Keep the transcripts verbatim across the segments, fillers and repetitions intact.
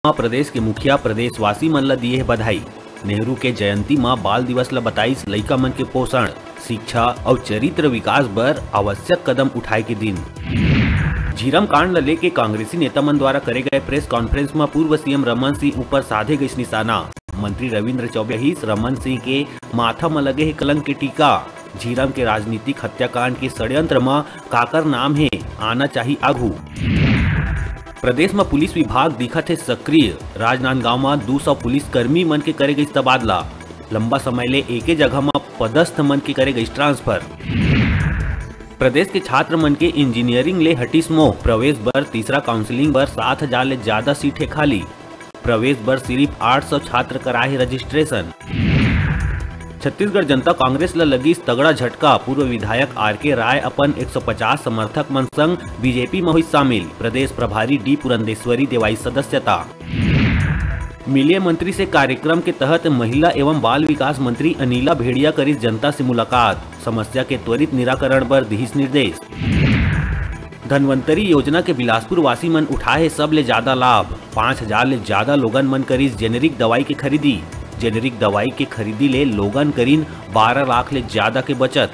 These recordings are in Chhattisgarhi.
म प्रदेश के मुखिया प्रदेशवासी मन ल दिए हे बधाई। नेहरू के जयंती म बाल दिवस ल बताइस लइका मन के पोषण, शिक्षा अउ चरित्र विकास बर आवश्यक कदम उठाए के दिन। झीरम कांड ल लेके कांग्रेसी नेता मन द्वारा करे गए प्रेस कॉन्फ्रेंस म पूर्व सीएम रमन सिंह ऊपर साधे गइस निशाना। मंत्री रविंद्र चौबे कहिस, रमन सिंह के माथा म लगे हे कलंक के टीका। झीरम के राजनीतिक हत्याकांड के षड्यंत्र म काकर नाम हे, आना चाही आघू। प्रदेश म पुलिस विभाग दिखत हे सक्रिय। राजनांदगांव म दू सौ पुलिस कर्मी मन के करे गइस तबादला। लंबा समय ले एके जगह म पदस्थ मन के करे गइस ट्रांसफर। प्रदेश के छात्र मन के इंजीनियरिंग ले हटिस मोह। प्रवेश बर तीसरा काउंसलिंग बर सात हजार ले ज्यादा सीट हे खाली। प्रवेश बर सिर्फ आठ सौ छात्र कराए हे रजिस्ट्रेशन। छत्तीसगढ़ जनता कांग्रेस ल लगिस तगड़ा झटका। पूर्व विधायक आर के राय अपन एक सौ पचास समर्थक मन संग बीजेपी म होइस शामिल। प्रदेश प्रभारी डी पुरंदेश्वरी देवाई सदस्यता। मिलिए मंत्री से कार्यक्रम के तहत महिला एवं बाल विकास मंत्री अनिला भेड़िया करिस जनता से मुलाकात। समस्या के त्वरित निराकरण बर दिहिस निर्देश। धनवंतरी योजना के बिलासपुर वासी मन उठाए हे सबले ज्यादा लाभ। पाँच हजार ले ज्यादा लोगन मन करिस जेनेरिक दवाई के खरीदी। जेनेरिक दवाई के खरीदी ले लोगन करिन बारह लाख ले ज्यादा के बचत।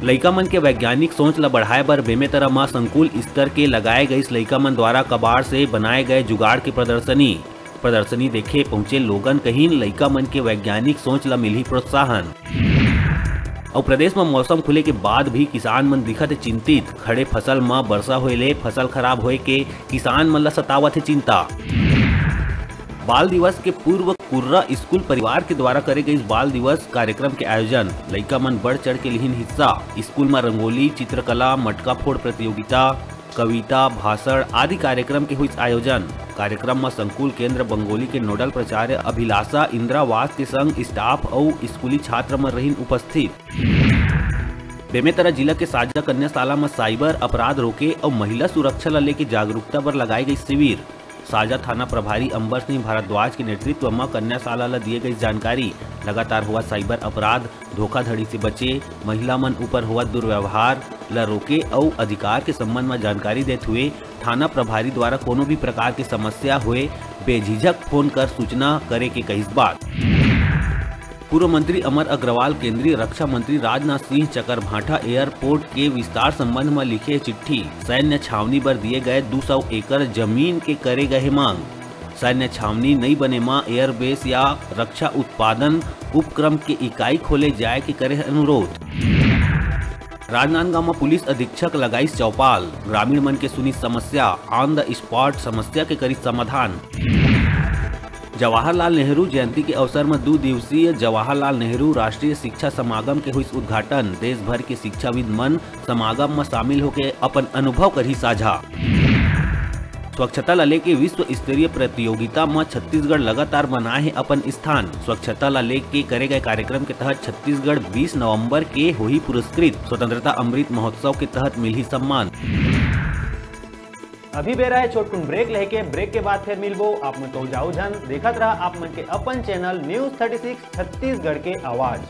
लइका मन के वैज्ञानिक सोच ल बढ़ाए बर बेमेतरा म संकुल स्तर के लगाए गइस लइका मन द्वारा कबाड़ से बनाए गए जुगाड़ के प्रदर्शनी। प्रदर्शनी देखे पहुंचे लोगन कहिन लइका मन के वैज्ञानिक सोच ल मिलही प्रोत्साहन। अउ प्रदेश म मौसम खुले के बाद भी किसान मन दिखत हे चिंतित। खड़े फसल म बरसा होए ले फसल खराब होए के किसान मन ल सतावत हे चिंता। बाल दिवस के पूर्व कुर्रा स्कूल परिवार के द्वारा करे गइस बाल दिवस कार्यक्रम के आयोजन। लइका मन बढ़ चढ़ के लिहिन हिस्सा। स्कूल म रंगोली, चित्रकला, मटका फोड़ प्रतियोगिता, कविता, भाषण आदि कार्यक्रम के होइस आयोजन। कार्यक्रम म संकुल केंद्र बंगोली के नोडल प्राचार्य अभिलाषा इंद्रावास के संग स्टाफ अउ स्कूली छात्र मन रहिन उपस्थित। बेमेतरा जिला के साजा कन्याशाला म साइबर अपराध रोके अउ महिला सुरक्षा ल लेके जागरूकता बर लगाए गइस शिविर। साजा थाना प्रभारी अंबर सिंह भारद्वाज के नेतृत्व म कन्याशाला ल दिए गइस जानकारी। लगातार होवत साइबर अपराध, धोखाधड़ी से बचे, महिला मन ऊपर होवत दुर्व्यवहार ल रोके अउ अधिकार के संबंध म जानकारी देत हुए थाना प्रभारी द्वारा कोनो भी प्रकार के समस्या होए बेझिझक फोन कर सूचना करे के कहिस बात। पूर्व मंत्री अमर अग्रवाल केंद्रीय रक्षा मंत्री राजनाथ सिंह चकरभाठा एयरपोर्ट के विस्तार संबंध म लिखे चिट्ठी। सैन्य छावनी बर दिए गए दू सौ एकड़ जमीन के करे गए हे मांग। सैन्य छावनी नई बने म एयरबेस या रक्षा उत्पादन उपक्रम के इकाई खोले जाए के करे हे अनुरोध। राजनांदगांव म पुलिस अधीक्षक लगाइस चौपाल, ग्रामीण मन के सुनिस समस्या, on the spot समस्या के करिस समाधान। जवाहरलाल नेहरू जयंती के अवसर म दू दिवसीय जवाहरलाल नेहरू राष्ट्रीय शिक्षा समागम के होइस उद्घाटन। देश भर के शिक्षाविद मन समागम म शामिल होके अपन अनुभव करही साझा। स्वच्छता ला लेके विश्व स्तरीय प्रतियोगिता म छत्तीसगढ़ लगातार बनाए हे अपन स्थान। स्वच्छता ला लेके करे गए कार्यक्रम के तहत छत्तीसगढ़ बीस नवंबर के होही पुरस्कृत। स्वतंत्रता अमृत महोत्सव के तहत मिलही सम्मान। अभी बेरा हे छोटकुन ब्रेक लेके, ब्रेक के बाद फिर मिलबो। आप मन कहूँ जाओ झन, देखत रहा आप मन के अपन channel news thirty six Chhattisgarh के आवाज़।